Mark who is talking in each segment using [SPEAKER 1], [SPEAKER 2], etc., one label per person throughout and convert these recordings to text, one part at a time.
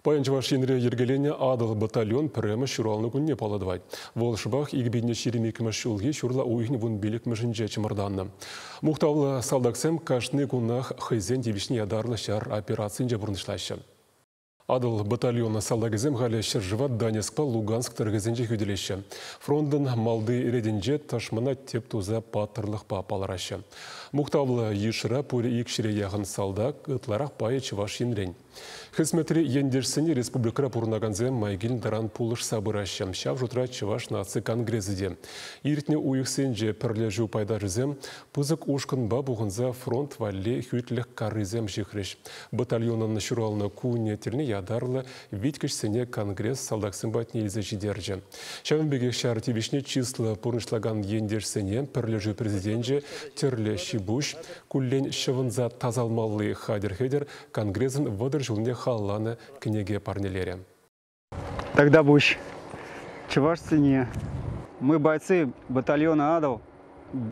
[SPEAKER 1] Паян Чӑваш Енре йӗркеленӗ «Атӑл» батальон пӗрремӗш ҫуралнӑ кунне паллӑ тӑвать. Вӑл шӑпах 2022 ҫулхи ҫурла уйӑхӗн 15-мӗшӗнче чӑмӑртаннӑ. Мухтавлӑ салтаксем кашни кунах хӑйсен тивӗҫне ятарлӑ ҫар операцийӗнче пурнӑҫлаҫҫӗ. Атӑл батальон салтакӗсем халӗ ҫӗршыва Донецкпа Луганск тӑрӑхӗсенче хӳтӗлеҫҫӗ. Фронтӑн малти ретӗнче тӑшмана тӗп туса паттӑрлӑхпа палӑраҫҫӗ. Мухтавлӑ йышра пурӗ 200 яхӑн салтак, ытларах пайӗ Чӑваш Енрен. Хӗсметри ентешсене республикӑра пурӑнакансем май килнӗ таран пулӑшса пыраҫҫӗ. Ҫав шутра Чӑваш наци конгресӗ те. Иртнӗ уйӑхсенче пӗрлешӳ пайташӗсем пысӑк ушкӑнпа пухӑнса фронт валли хӳтлӗх каррисем ҫыхрӗҫ. Батальонӑн ҫуралнӑ кунӗ тӗлне ятарлӑ виткӗҫсене конгресс салтаксем патне илсе ҫитерчӗ. Ҫавӑн пекех ҫар тивӗҫне чыслӑ пурнӑҫлакан ентешсене пӗрлешӳ президенчӗ тӗрлӗ ҫи-пуҫ, куллен ҫӑвӑнса тасалмалли хатӗр-хӗтӗр, Конгресӑн 30 ҫулне халалланӑ кӗнеке парнелерӗ.
[SPEAKER 2] Тогда пуҫ чӑвашсене. Мы, бойцы батальона «Атӑл»,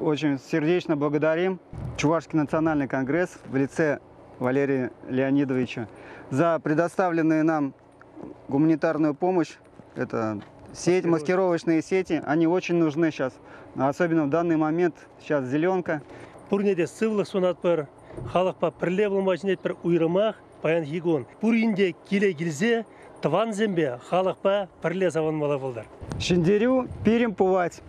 [SPEAKER 2] очень сердечно благодарим Чувашский национальный конгресс в лице Валерия Леонидовича за предоставленную нам гуманитарную помощь. Это сеть, маскировочные сети, они очень нужны сейчас, особенно в данный момент, сейчас зеленка.
[SPEAKER 3] Пурне те сывлӑх сунатпӑр, халӑхпа пӗрле пулма чӗнетпӗр, уйрӑмах паянхи кун. Пурин те киле килсе тӑвансемпе, халӑхпа пӗрле савӑнмалла пултӑр.
[SPEAKER 2] Ҫӗнтерӳ пирӗн пулать.